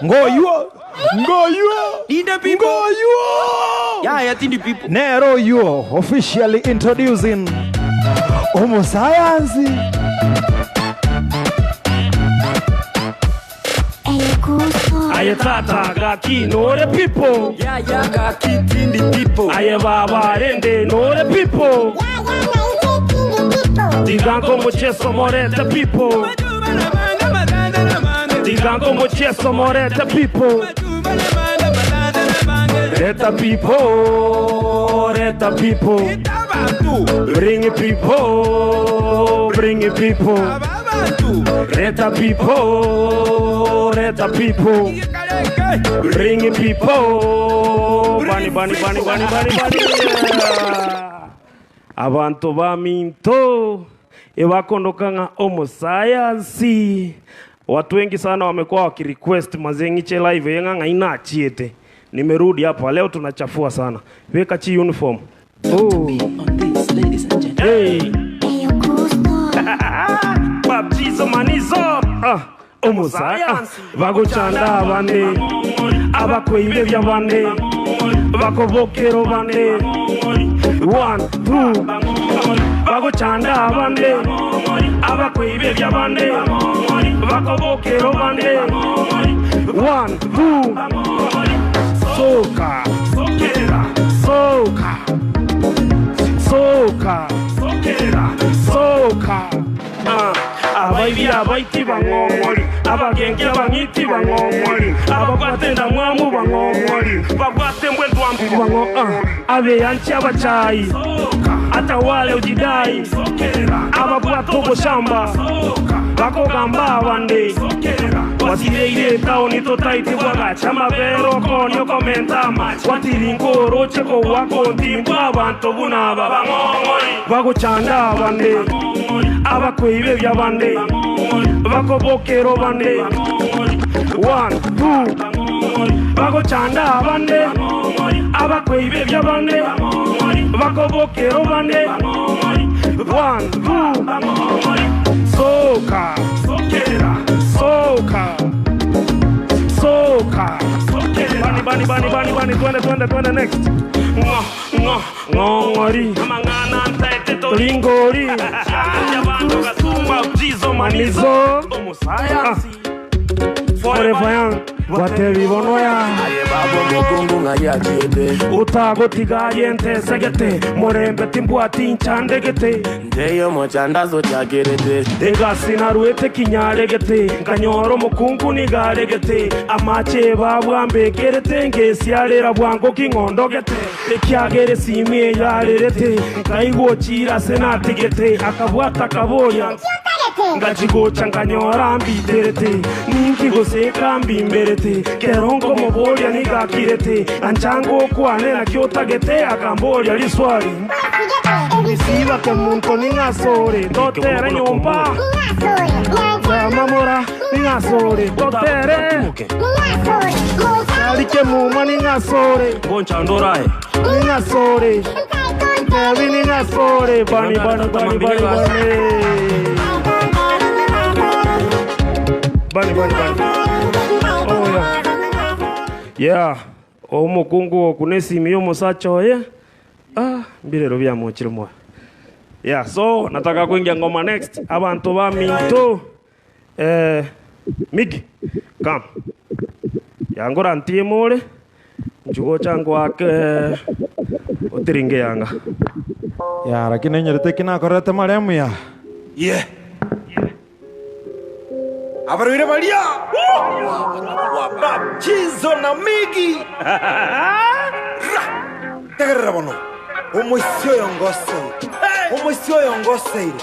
Ngoyuo, ngoyuo, Tinde people. ngoyuo. Yaya tindi people. Nere oyuo officially introducing omosayansi. Aye tata gaki nore people. Yaya gaki tindi people. Aye baba rende nore people. Tigango mucheso morete people. Tigango mucheso morete people. Reta people, reta people. Bring people, bring people. Reta people, reta people. Bring people. Bani, bani, bani, bani, bani, bani. Abanto baminto ebakondoka ng'a omosayansi. Watu wengi sana wamekuwa wakirequest mazeng'iche live eng'a ng'ai nachiete. Nimerudi hapa leo, tunachafua sana. Weka chi uniform. Oh. Hey. Baptizo manizo. Ah. Omosayansi bagochanda abande abakoiberia abande bakobokera bande one two bagochanda abande abakoiberia abande bakobokera bande one two soka soka soka soka Ah, abaibi abaiti bang'ong'ori abagenge abang'iti bang'ong'ori ababwate endamwamu bang'ong'ori babwate mbwendwambu bang'o ah, abeyanchi abachai hata wale ujidai ababwate oboshamba bakogamba abande wasireire etaoni totaiti bwagacha amabere okoni okomentama watiringa oroche kogwakontimbwa abanto buna aba bang'ong'ori bagochanda abande abakoibebia bande bakobokero bande one two bagochanda abande abakoibebia bande bakobokero bande one two soka soka soka bani bani bani bani bani twende twende twende next ngo ngo ngongori toringori manizo Ah. forever young watebibonoya Aye babo mokungu ng'ayachiete. utagotigaye ntesegete murembe timbwati nchandegete Ndeyo mochandazo chakerete. egasi narwete kinyaregete nkanyora omokungu nigaregete amache babwambekerete ngesiarera bwango king'ondogete ekiagere esimi eyarerete nkaigwa ochira ase natigete akabwata kaboria ngachigocha nkanyora mbiterete ninki goseka mbimberete kero nkomoboria nigakirete anchango okwane nakio otagete akamboria riswali Sibake muntu ning'asore totere nyomba mamora ning'asore totere arike muma ning'asore Gonchandorae. ning'asore tebi ning'asore bani bani bani bani bani bani bani bani oh yeah yeah omukungu okuna esimi y'omusacha oye ah mbirero byamochire mwa yeah so nataka kuingia ngoma next abantu ba minto eh migi come yangora ntimure njugocha ngwake otiringe yanga Ya, lakini enyerete ki nakorete maremu ya. Ye. Abarwire baria. Baptizo na migi. Ra. Tegerera bono. Omoisi oyo ngoseire. Omoisi oyo ngoseire.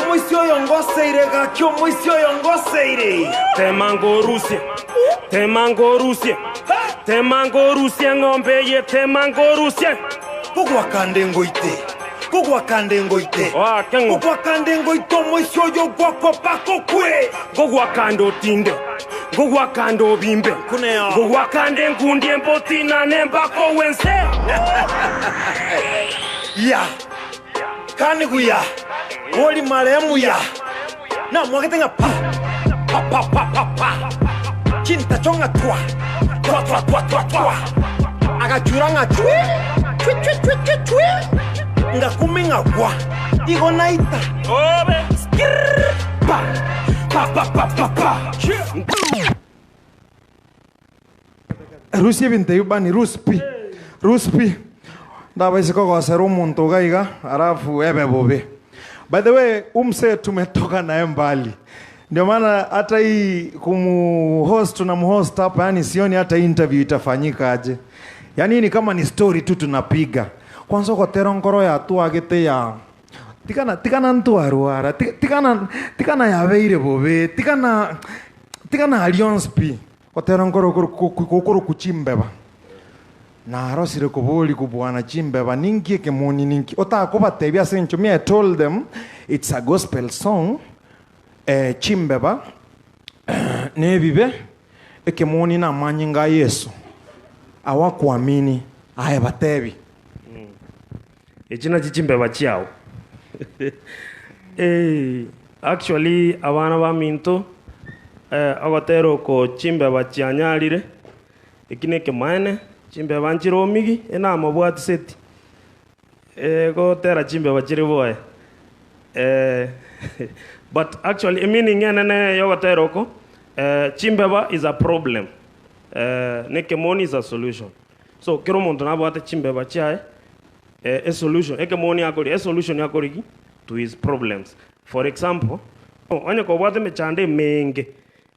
Omoisi oyo ngoseire gaki omoisi oyo ngoseire. temangorusie temangorusie temangorusie ng'ombe ye temangorusie Gogwakande ngoite. Gogwakande ngoite. Wake ng'o. Gogwakande ngoite omoisi oyo gwakwa pako kwe. ngogwakanda otinde ngogwakanda obimbe Kuneo. ngogwakanda engundi embotinane embako wense Ya. Kani guya. Woli maremu ya. Na mwagete nga pa. Pa pa pa pa pa. Chintacho ng'a twa, twa, twa, twa, twa, twa. Agachura ng'a chwi, chwi, chwi, chwi, chwi, chwi. Ngakumi ng'a gwa. Igo naita. Skirr, pa, pa, pa, pa, pa, pa. Rusia ebinto ebio bani, rusia pi, rusia pi. Ndabaise kogosera omonto iga iga, alafu ebe bobe. By the way, huyu msee tumetoka naye mbali. Ndio maana hata hii kumhost tunamhost hapa, yani sioni hata interview itafanyika aje. Yani hii ni kama ni story tu tunapiga. Kwanza ogotera nkoro yatwagete ya tikana tikana ntwarwara tikana tikana yabeire bobe tikana tikana alliance pi Gotera nkoro gokorokwa chimbeba, narosire koboria kobwana chimbeba ninki ekemoni ninki otakobatebia ase eng'encho me I told them it's a gospel song eh, chimbeba nebibe ekemoni namanyinga a Yeso awakuamini aye batebi. Echi nachio chimbeba chiao. Eh, actually abana baminto eh, ogotera oko chimbeba chianyarire, eki na ekemaene, chimbeba nchire omigi, enamobwatiseti, eh, gotera chimbeba chire bwoye. Eh, but actually emeaning enene ya ogotera oko, eh, chimbeba is a problem, eh, na ekemoni is a solution. So kera omonto nabwate chimbeba chiaye, eh, esolution, ekemoni akoria, esolution akorigi to his problems. For example, onye kobwate emechando emenge,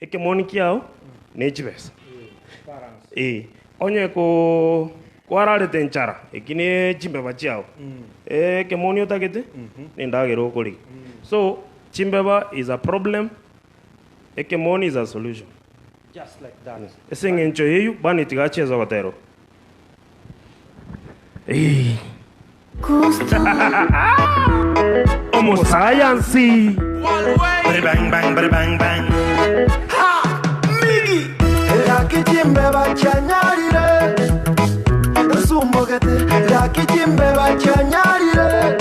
ekemoni kiao ne chibesa. Eh, onye ko kwararete enchara, eki ne chimbeba chiao, eh, ekemoni otagete, na endagera okorigia. So, chimbeba is a problem, ekemoni is a solution. Just like that. Ase eng'encho eyio, bani tigachia ase ogotera oko. Eeh. Omosayansi. Bari bang bang bari bang bang. Ha! Miggy! Gaki chimbeba chianyarire Nsumbogete Gaki chimbeba chianyarire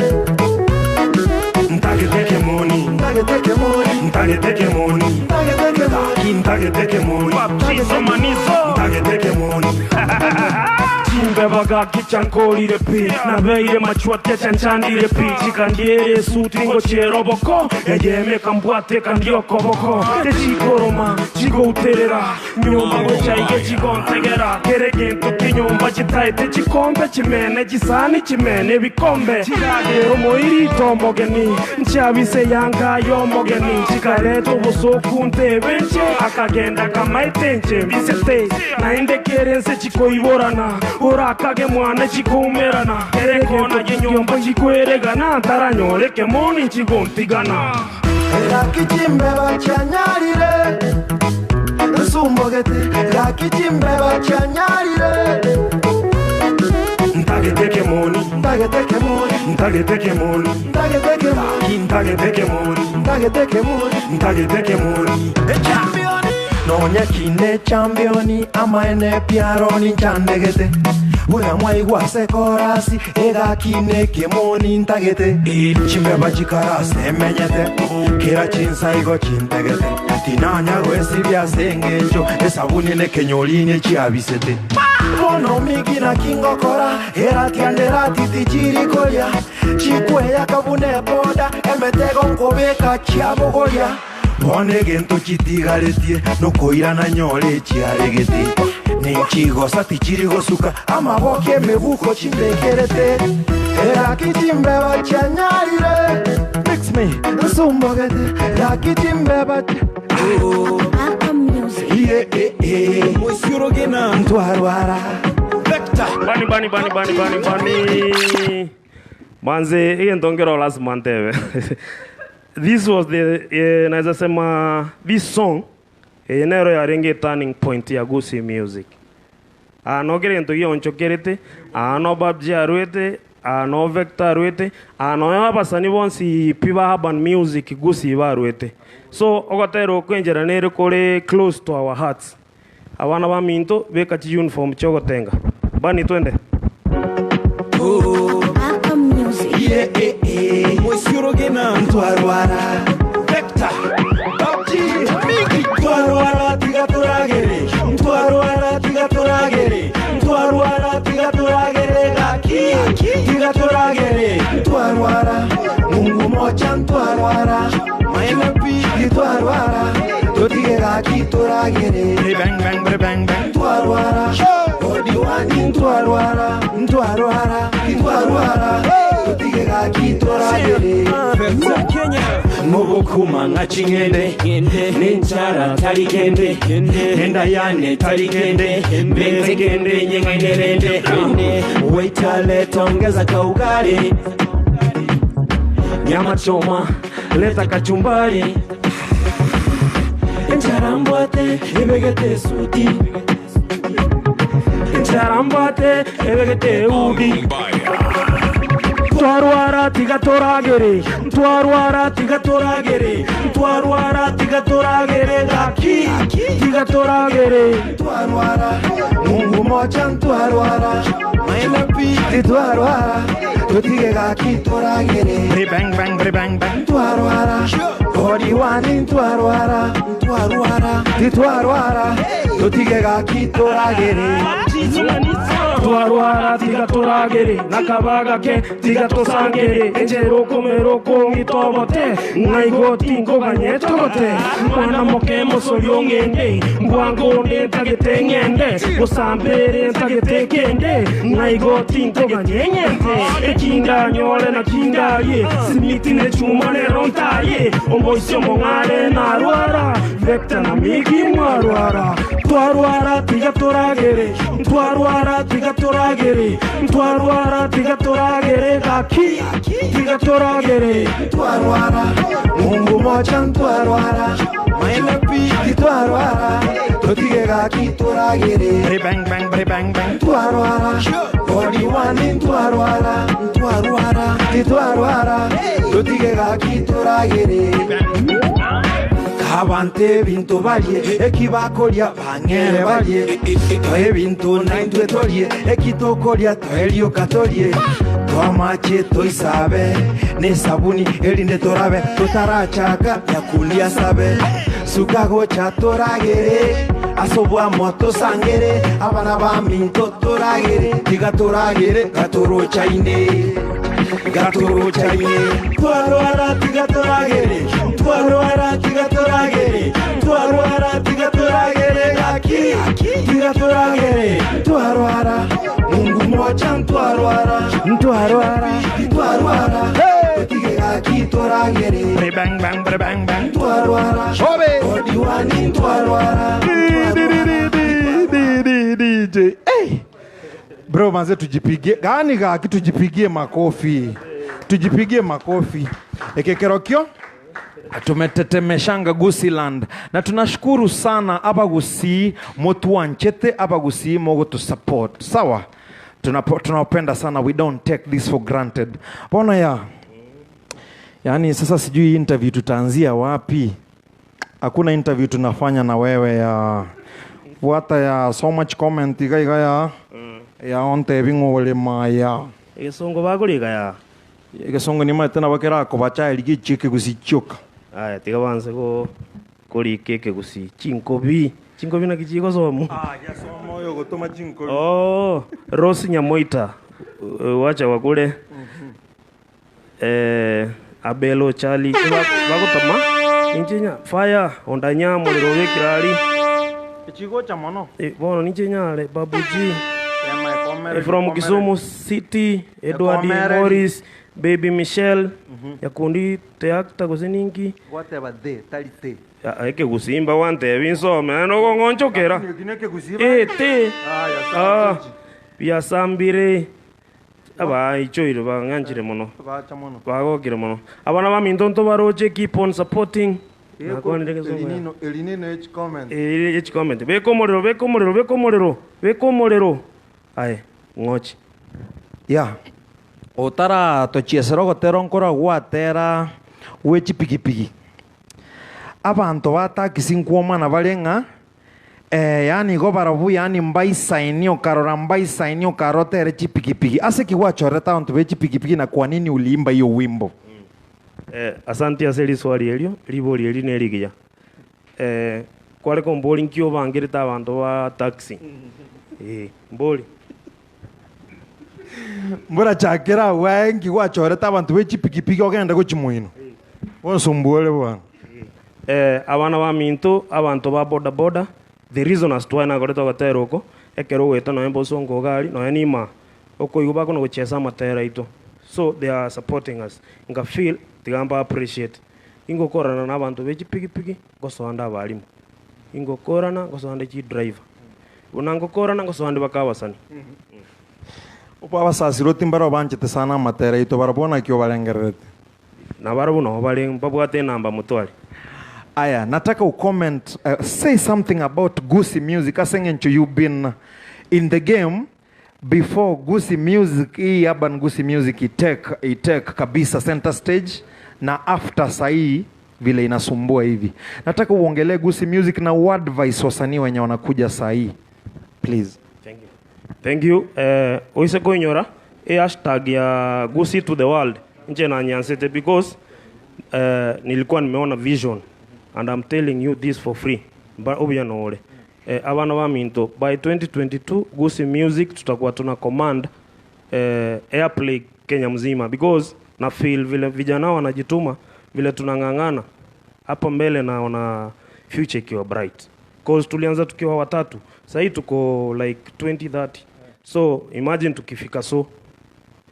Ntagete kemoni. Ntagete kemoni Ntagete kemoni. Ntagete kemoni Ntagete kemoni. Ntagete kemoni. Chimbeba gaki chankorire pi nabeire machwatia chanchandire pi chikandiere esuti ngochiera oboko eyeme ekambwata ekandia okoboko techikoroma chigouterera nyomba gocha iga chigontegera kere egento kinyomba chitaete chikombe chimene chisani chimene ebikombe chiragera omoiri tomogeni Nchabise eyanga y'omogeni, chikareta obosooku ntebe inche, akagenda akamaete inche mbisete, naende kera ense chikoiborana, orakage mwane chikoumerana, kera ekona y'enyomba chikweregana, ntaranyora ekemoni nchigontigana. Gaki chimbeba chianyarire Nsumbogete Gaki chimbeba chianyarire Ntagete ekemoni. Ntagete ekemoni. Ntagete ekemoni. Ntagete ekemoni. Ntagete ekemoni. Ntagete ekemoni. Ntagete ekemoni. Echampioni. Nonya kinde echampioni amaene piaro ninchandegete buna mwaigwa ase korasi egaki nekemoni ntagete chimbeba chikarase emenyete kera chinsa igo chintegete tinanya gwesibia ase engencho esabuni nekenyori nechiabisete Bono migi naki ngokora, erati ande erati tichiri koria, chikweyaka buna eboda, emetego nkobeka chiabogoria. Bono egento chitigaretie nokoirana nyore echiaregete, ninchigosa tichiri gosuka, amaboko emebuko chimbekerete. Eraki chimbeba chianyarire, mix me, nsumbogete, eraki chimbeba Bani bani bani bani bani bani. Manze, egento nkero lasima ntebe. This was the eh, naweza sema this song eye nero yarenge turning point ya Gusii music. Aa no kera egento gionchokerete, aa no Babji arwete, aa no Vector arwete, aa nonya abasani bonsi pi ba urban music Gusii barwete. So ogotera okwo enchera nere kore close to our hearts. Abana baminto beka chi uniform chiogotenga. Bunny twende. gaki toragere. Bri bang bang bri bang bang. Ntwarwara, odiwani ntwarwara, ntwarwara, titwarwara, totige gaki toragere. Mubukuma nka ching'ende nenchara tari kende nenda yane tari kende mbete kende nyeng'ainerende waitaleta ongeza kaugali nyama choma leta kachumbari enchara mbwate ebegete suti enchara mbwate ebegete udi Twarwara tiga toragere, twarwara tiga toragere, twarwara tiga toragere gaki, tiga toragere. Ntwarwara, Mungu moja ntwarwara, titwarwara, totige gaki toragere. Bri bang bang bri bang bang. Ntwarwara, odiwani ntwarwara, ntwarwara, titwarwara, totige gaki toragere. Twarwara tiga toragere, nakabagake tiga tosangere, enjero komero kongitobote, ng'aigoti nkoganye togote, mwana moke mosori ong'ende, mbwango ntagete ng'ende, gosambere ntagete kende, ng'aigoti nkoganye ng'ende, ekinga nyore na kingaye, simiti ne chuma nero ntaye, omoisi omong'are narwara, vector na migi mwarwara, twarwara tiga toragere, twarwara tiga toragere, twarwara tiga toragere gaki, tiga toragere. Ntwarwara, Mungu moja ntwarwara, titwarwara, totige gaki toragere. Bri bang bang bri bang bang. Ntwarwara, odiwani ntwarwara, ntwarwara, titwarwara, totige gaki toragere. Kabante ebintu balye, ekibakolya bang'ere balye, toe ebintu naintwe tolye, ekitokolya toerioka tolye, twamache toisabe, nesabuni erinde torabe, totarachaka nyakundi sabe, sukagocha toragere, asobwamo tosangere, abana baminto toragere, tiga toragere, gatorochaine, gatorochaine, twarwara tiga toragere, twarwara tiga toragere, twarwara tiga toragere, gaki, tiga toragere, twarwara, Mungu moja ntwarwara, ntwarwara, twarwara, totige gaki toragere, Bri bang bang bri bang bang. ntwarwara, Obe. odiwani ntwarwara, Di, di, di, di, di, di, DJ. Hey. Bro manze tujipigie gani gaki tujipigie makofi tujipigie makofi ekekerokio tumetetemeshanga Gusiland na tunashukuru sana abagusii motuanchete abagusii mogotusupport sawa Tunapo- tunawapenda sana we don't take this for granted bona ya yaani sasa sijui interview tutaanzia wapi hakuna interview tunafanya na wewe ya fuata ya so much comment iga iga ya ya onte bing'olema ya Egesongo bagorika ya. egesongo nimaete nabo kerakobacha erige chike gusichioka Aya tiga banse go korika ekegusi chinkobi chinkobi naki chigosomo. ah yasoma oyo gotoma chinkobi Oh, Rose Nyamoita wacha wakule eh, Abelo Charlie bagotoma ninche fire ondanya muliro wekirari echigocha mono eh, bono ninche nyale Babu G Ema ekomere, eh, from ekomere. Kisumu City Edward Ekomere. Morris Baby Michelle yakundi teakta gose ninki Gwateba the tari te ekegusimba gwantebia nsome nogong'onchokera ete Ah, Ah, biasambire abaichoire bang'anchire mono bacha mono bagokire mono abana baminto ntobaroche keep on supporting Nakwanire gesongo ya. elinino elinino each comment Eh, echi comment beka omorero beka omorero beka omorero beka omorero aye ng'ochi ya otara tochiesera ogotera nkora gwatera gwe chipikipiki abanto ba taxi nkwomana bare ng'a eh, yaani igo barabwo yaani mbaisaini okarora mbaisaini okarotere chipikipiki ase ki gwachorete abanto be chipikipiki na kwa nini uliimba hiyo wimbo Eh, asante ase riswali erio ribori eri na erigiya eh, kware kombori nki obangerete abanto ba taxi eh, mbori mborachakera abwo nki gwachorete abanto be chipikipiki ogende gochimoino bonsumbuore bwana. Eh, abana baminto, abanto ba boda boda, the reason as to why nakorete ogotera oko, ekero ogoeta nonya bosongo iga aria, nonya nima, okoigwa bakona gochiesa amatera aito, so they are supporting us, nka feel tiga mba appreciate. Ingokorana na abanto be chipigipigi, ngosoa nde abalimu, ingokorana ngosoa nde chidriver, buna ngokorana ngosoa nde baka abasani. Obo abasasiroti mbare banchete sana amatera aito, barabwo naki obarengererete? Nabarabwo nao bare mbabwate enamba motware. Aya, nataka u comment, say something about Gusii music ase eng'encho you've been in the game before Gusii music, hii urban Gusii music itake, itake kabisa center stage na after sahii vile inasumbua hivi. Nataka uongelee Gusii music na uadvise wasanii wenye wanakuja sahii please. Thank you. Thank you. Eh, oise koinyora e hashtag ya Gusii to the world inche nanyansete because eh, nilikuwa nimeona vision and I'm telling you this for free mba obuya nore eh, abana baminto by 2022 Gusii music tutakuwa tuna command eh, airplay Kenya mzima because na feel vile vijana wanajituma vile tunang'ang'ana hapa mbele naona future ikiwa bright cause tulianza tukiwa watatu sahii tuko like 20 30 so imagine tukifika so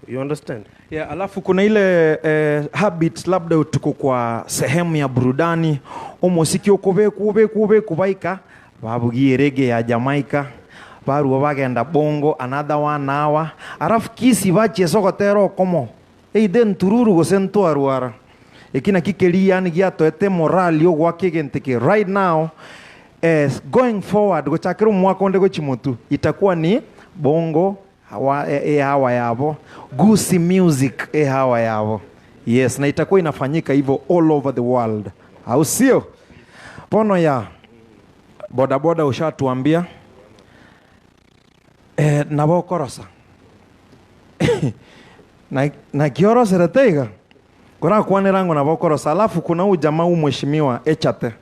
you understand Yeah, alafu kuna ile eh, habit labda tuko kwa sehemu ya burudani omosiki okobeku obeku obeku baika babugie reggae ya Jamaica barua bagenda bongo another one hour alafu kisi bachiesa ogotera okomo either ntururu gose ntwarwara eki naki keria yani giatoete morali ogwaka egento eke right now eh, going forward gochakera omwaka onde gochi motu itakuwa ni bongo hawa, e, e hawa yabo Gusii music e hawa yabo yes na itakuwa inafanyika hivyo all over the world au sio pono ya bodaboda ushatuambia eh, nabo okorosa na, na kioroserete iga korakwanera ngo nabo okorosa alafu kuna huu jamaa huu mheshimiwa Echate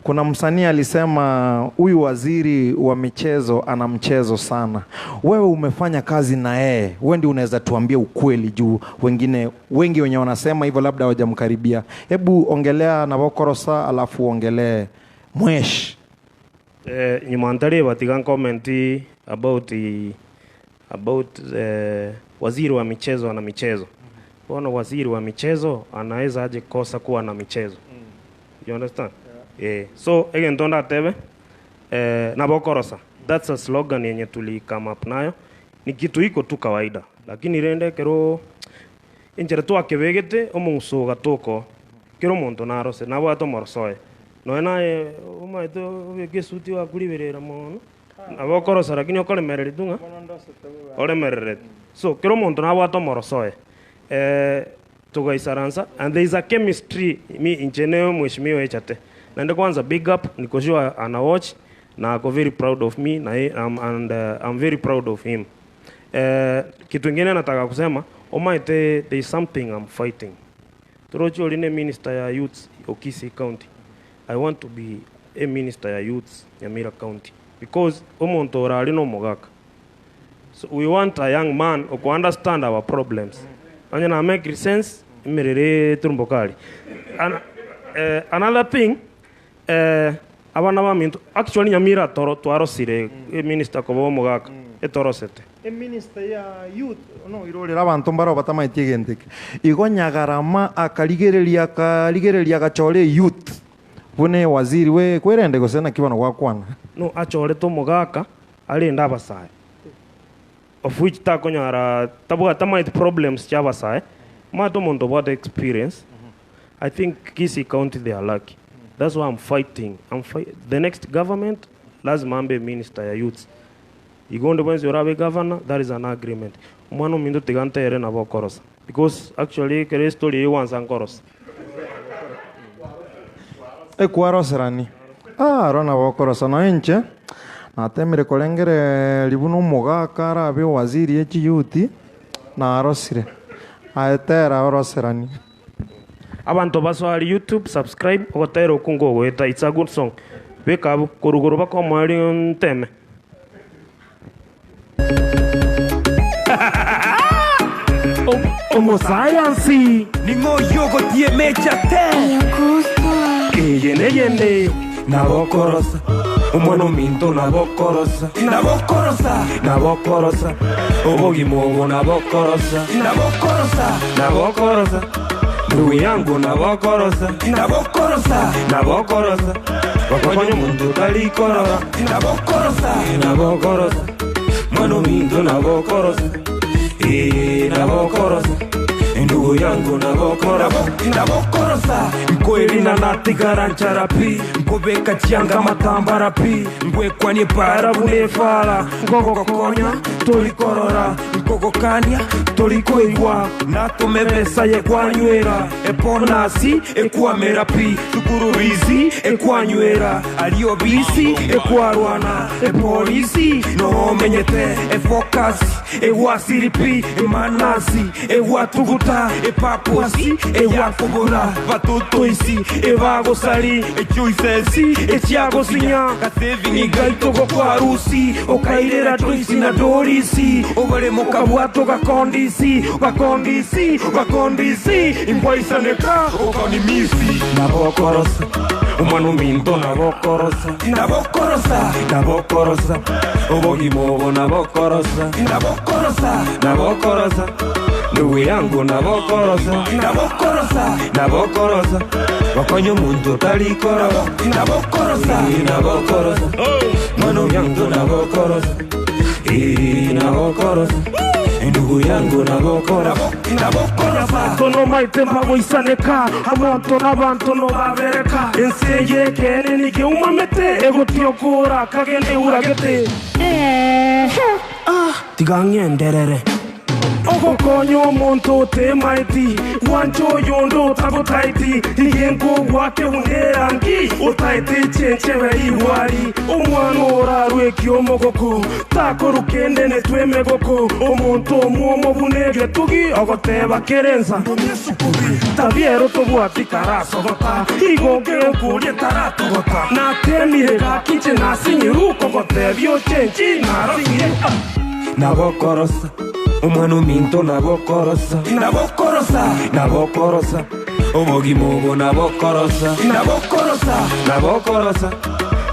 kuna msanii alisema huyu waziri wa michezo ana mchezo sana. Wewe umefanya kazi na yeye, wewe ndio unaweza tuambia ukweli juu wengine wengi wenye wanasema hivyo labda hawajamkaribia. Hebu ongelea na Bokorosa alafu ongelee Mwesh. Eh, nyuma ntari batiga comment about about eh, waziri wa michezo ana michezo. Bona waziri wa michezo anaweza aje kosa kuwa na michezo? You understand? Yeah. Yeah. So egento ndatebe eh, nabokorosa. That's a slogan yenye tuli come up nayo. Ni kitu iko tu kawaida. Lakini rende kero enchera twakebegete omong'uso gatuko kero omonto narose nabwate omorosoe noe naye omaete obeke esuti wakuriberera mono nabo okorosa lakini okoremereri tu ng'a oremerereti so kero omonto nabwate omorosoe eh, tugaisaransa and there is a chemistry mi inche ne mheshimiwa Echate naende kwanza big up niko sure ana watch na ako very proud of me na and I'm very proud of him. Eh, kitu ingine nataka kusema omaete there is something I'm fighting Torochi ori ne minister ya youths Okisi County. I want to be a minister ya youths Nyamira County because omonto orari no mogaka. So we want a young man who can understand our problems. Anya na make sense emerere turumbokari. An, eh, another thing eh, abana baminto actually Nyamira toro twarosire mm. minister koba omogaka etorosete. E minister ya youth no irorera abanto mbaro batamaetie egento eke igo nyagarama akarigereria akarigereria agachora youth buna waziri we kwerende gose naki bono gwakwana No achorete omogaka arende abasae of which takonyara tabwate tamaeti problems chia abasae omanyete omonto obwate experience I think Kisii County they are lucky that's why I'm fighting I'm fight the next government lazima ambe minister ya youths igo onde bwensi orabe governor that is an agreement omwana ominto tiga ntere nabo okorosa because actually ekero estory eye gwansa nkorosa Ekwaroserani ah aro nabo okorosa nonya inche natemire korengereria buna omogaka arabe owaziri echiyuti narosire aye tera oroserani. Abanto basoa YouTube subscribe ogotera okwo ngogoeta it's a good song beka abwo korwa igoro baka omoerio nteme. Omosayansi. Ning'o oyogotiema echate? Eye neyende nabokorosa Omwana ominto nabokorosa Nabokorosa Nabokorosa Obogima obo nabokorosa Nabokorosa Nabokorosa Ndugu yangu nabokorosa Nabokorosa Nabokorosa Gokonya omonto otari korora Nabokorosa Nabokorosa Mwana ominto nabokorosa Ee nabokorosa Endugu yangu nabokorosa Nabokorosa Nkoerina natigara nchara pi Nkobeka chianga amatambara pi Ngwekwanie para buna efara Nkogokonya tori korora Nkogokania tori koigwa Natome ebesa ye kwanywera Ebonasi ekwamera pi Sukuru bisi ekwanywera Aria obisi ekwarwana Epolisi nomenyete Efocus egwasiri pi Emanasi egwatuguta Epapuasi egwakobora Batotoisi ebagosari Echoicesi echiagosinya Gasaving gaito gokwarusi Okairera Joyce na Dorisi Obaremo kabwato gakondisi Gakondisi Gakondisi Imbwaisaneka Okonimisi Nabokorosa Omwana ominto nabokorosa Nabokorosa Nabokorosa Obogima obo nabokorosa Nabokorosa Nabokorosa Ndugu yangu nabokorosa Nabokorosa Nabokorosa Gokonya omonto otari korora Nabokorosa Nabokorosa Mwana ominto nabokorosa Ee nabokorosa Endugu yangu nabokorosa Nabokorosa Abanto nomaete mbagoisaneka, amonto nabanto nobabereka. Ense eye ekeene nigo eumamete, egotiokora akagenda euragete. Tiga ng'enderere. Ogokonya omonto otemaeti, gwancha oyonde otagotaeti, nigo nkogwake buna erangi otaete echenchebe rigwari. Omwana orarwe ekiomogoko, takorwa kende netwe emegoko, omonto omwomo buna egetugi, ogoteba kere ensa tabia ero tobwati karasogota, igo ngerokoria taratogota. Natemire gaki inche nasinyirwe, okogotebia ochenchi narosinyire. Nabokorosa Omwana ominto nabokorosa Nabokorosa Nabokorosa Obogima obo nabokorosa Nabokorosa Nabokorosa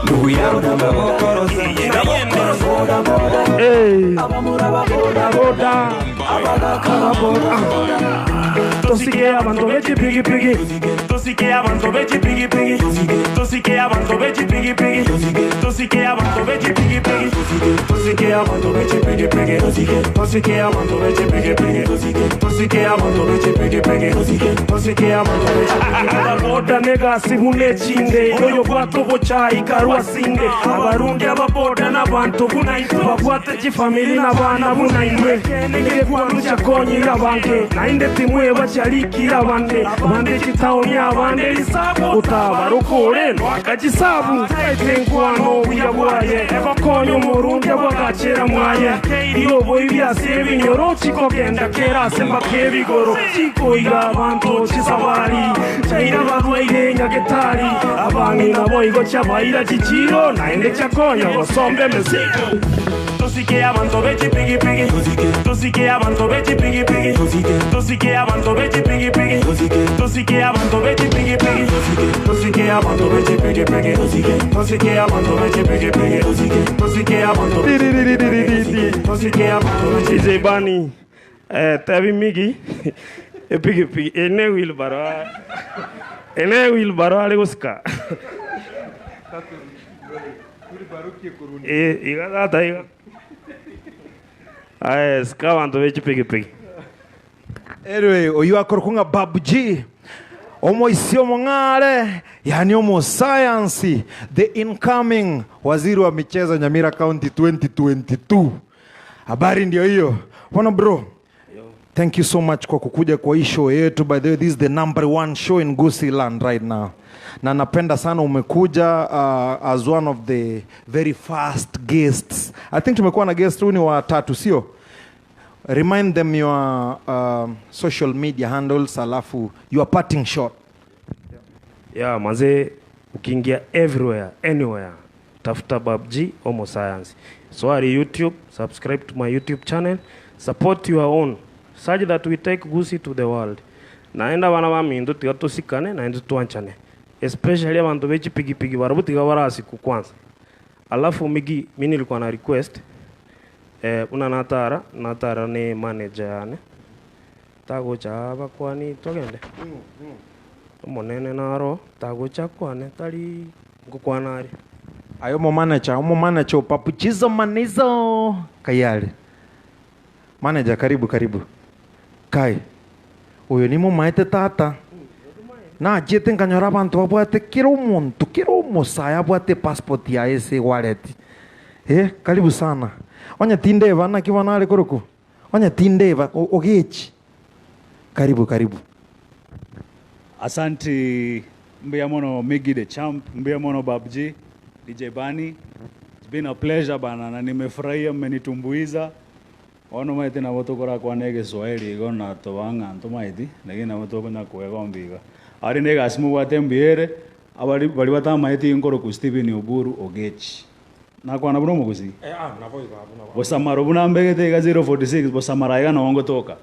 Ndugu yangu nabokorosa Nabokorosa Hey. Boda boda Tosike abanto b'echipigipigi Tosike abanto b'echipigipigi Tosike abanto b'echipigipigi Tosike abanto b'echipigipigi Tosike abanto b'echipigipigi Tosike abanto b'echipigipigi Tosike abanto b'echipigipigi Tosike abanto b'echipigipigi Ababoda negasi buna echinde Oyobwate obochai karwa asinde Abarungi ababoda nabanto buna intwe Babwate chifamiri nabana buna intwe Egekwanu chiakonyire abange Naende timweba chiarikire abande Abande chitaoni abande risabu Otabaroka ore noaka chisabu Taete nkwano obuya bwaye Egokonya omorungi abwagachera mwaye Keiri oboibi ase ebinyoro Chikogenda kera ase mpaka ebigoro Chikoira abanto chisabari Chaira abarwaire nyagetari Abang'ina boigo chiabaira chichiro Naende chiakonya gosomba emesigo Tosike abanto b'echipigipigi Tosike abanto b'echipigipigi Tosike abanto b'echipigipigi Tosike abanto b'echipigipigi Tosike abanto b'echipigipigi Tosike abanto b'echipigipigi Tosike abanto b'echipigipigi Tosike abanto b'echipigipigi DJ Bunny eh, tebi Miggy epigipigi ene wheelbarrow ene wheelbarrow are gosika Eh, iga tata iga Aye, sika abanto b'echipigipigi Anyway, oyio akorokwa ng'a Babu G, omoisia omong'are, yaani omosayansi, the incoming waziri wa michezo Nyamira County 2022. Habari ndio hiyo. Bono bro, thank you so much kwa kukuja kwa hii show yetu. By the way, this is the number one show in Gusiiland right now. Na napenda sana umekuja as one of the very first guests. I think tumekuwa na guest huu ni wa tatu, sio? Remind them your social media handles alafu your parting shot. Yeah, manze ukiingia everywhere anywhere tafuta Babji Homo Science. Swari YouTube, subscribe to my YouTube channel, support your own such that we take Gusii to the world. Naenda bana ba minto tiga tosikane naende twanchane. Especially abanto be chipigipigi barabwo tiga barasikwe kwanza. Alafu migi mi nilikuwa na request eh, buna natara, natara ne manager yane, tagocha aa bakwani togende? Omonene naro tagocha akwane tari ngokwana are. Aye omomanager, omomanager o Papuchizo Manizo kai are? Manager karibu karibu. Kai, oyo nimomaete tata. Nachiete nkanyora abanto babwate kera omonto, kera omosae abwate epassport yaye ase ewallet. Eh, karibu sana. Onye tindeba naki bono are korokwa? Onye tindeba ogechi. Karibu karibu. Asanti mbuya mono Miggy the champ, mbuya mono Babji, DJ Bunny. It's been a pleasure bana na nimefurahia mmenitumbuiza. Bono omanyete nabo tokorakwana egeswahili igo na toba ng'a ntomaeti, lakini nabo tokonya koegomba iga. Aria na egasi mobwate mbuya ere, abari baria batamaeti nkorokwa Stephen Oburu Ogechi. Nakwana buna omogusii? Bosamaro buna mbegete iga 046 bosamaro aiga noo ngotoka.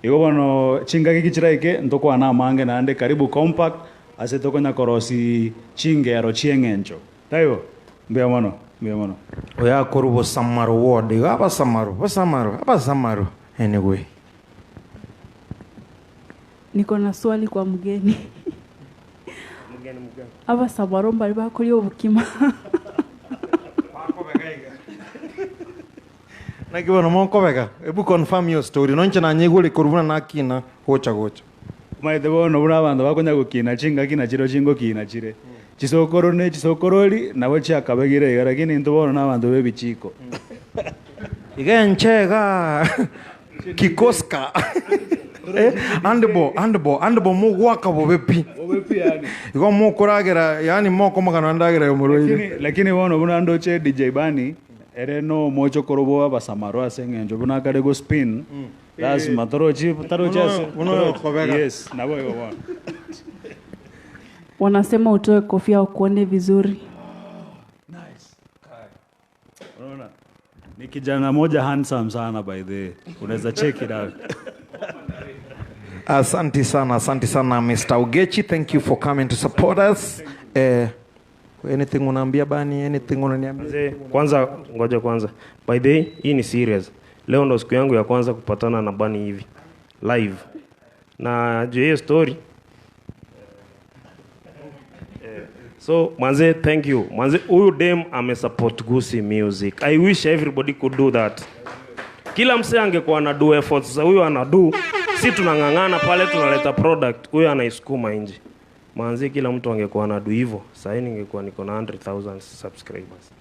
Igo bono chingaki chiraike ntokwane amange naende karibu compact ase tokonya korosi chingero chieng'encho. Taibo? Mbuya mono, mbuya mono. Oyo akorwa bosamaro ward igo abasamaro, bosamaro, abasamaro anyway. Niko na swali kwa mgeni. Abasamaro mbari bakoria obokima. Naki bono mokobega? Ebu confirm your story. Nonche nanyeigure korwa buna nakina gocha gocha. Omanyete bono buna abanto bakonya gokina chingaki na chiro chingokina chire. Chisokoro ne chisokorori nabo chiakabegire iga lakini intwe bono na abanto b'ebichiko. Iga enche iga kikoska Eh, handball, handball, handball mogwaka bobe pi. Bobe pi yani. Igo mokoragera, yaani mokomagana endagera ya omorwaire. Lakini, lakini bono buna ndoche DJ Bunny, ere no omochokoro bwa abasamaro ase eng'encho buna akare go spin, Lazima torochi tarochi ase Buna oyo okobega. Yes, nabo igo bono. Wanasema utoe kofia wakuone vizuri. Nice. Unaona? Ni kijana moja handsome sana by the way. Unaweza check it out. Asante sana, asante sana Mr. Ogechi. Thank you for coming to support us. Eh, anything unaambia Bani, anything unaniambia? Mzee, kwanza ngoja kwanza. By the way, hii ni serious. Leo ndo siku yangu ya kwanza kupatana na Bani hivi live. Na juu ya hiyo story eh, so manze, thank you manze, huyu dem amesupport Gusii Music. I wish everybody could do that. Kila msee angekuwa ana do efforts za huyu anadu, si tunang'ang'ana pale tunaleta product, huyu anaisukuma nje. Manze, kila mtu angekuwa anadu hivyo, sahii ningekuwa niko na 100,000 subscribers.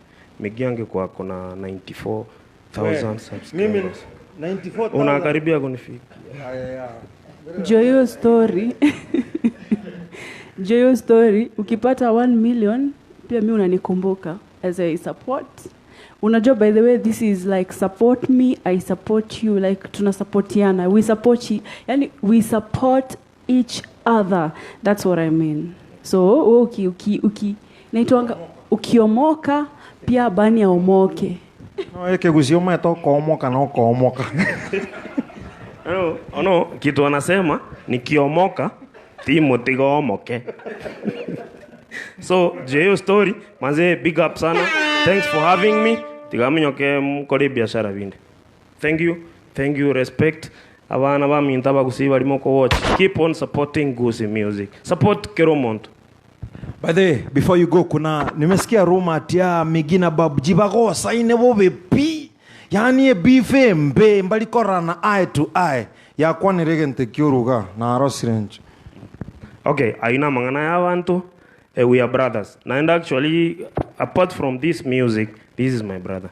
Migi angekuwa ako na 94,000 subscribers. 94,000. Unakaribia kunifika. Juu hiyo story juu hiyo story ukipata 1 million pia mi unanikumbuka as I support. Unajua, by the way this is like support me I support you, like tunasupportiana, we support yani we support each other, that's what I mean. So wewe uki, uki, uki naitwanga ukiomoka pia bani aomoke. No, ekegusii omanyete okoomoka na okoomoka. No, no, kitu wanasema nikiomoka Timothy goomoke. So juu ya hiyo story manze, big up sana, thanks for having me. Tigaminyoke mkore biashara binde. Thank you, thank you, respect abana baminto abagusii barimo kowatch. Keep on supporting Gusii music, support kero omonto. By the way, before you go, kuna nimesikia rumor ati ya Migi na Babji bagosaine bobe pi. Yaani ebeef embe mbari kororana eye to eye. Yakwanire egento ekio oruga narosire inche. Okay, ayio namang'ana ya abanto, eh, we are brothers. Naende actually apart from this music, this is my brother.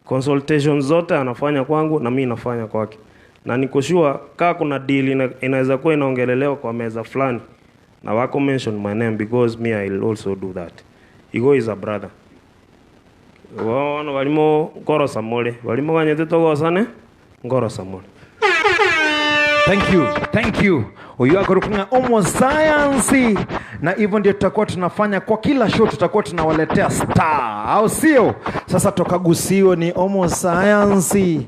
Consultation zote anafanya kwangu na mi nafanya kwake. Na niko sure kaa kuna deal inaweza kuwa inaongelelewa kwa meza fulani na wako mention my name because me I'll also do that. Igo is a brother. Bono barimo nkorosa more, barimo ganyete togosane nkorosa more. Thank you, thank you. Huyu akorokwa ng'a omosayansi, na hivyo ndio tutakuwa tunafanya kwa kila show, tutakuwa tunawaletea star, au sio? Sasa toka Gusii ni omosayansi.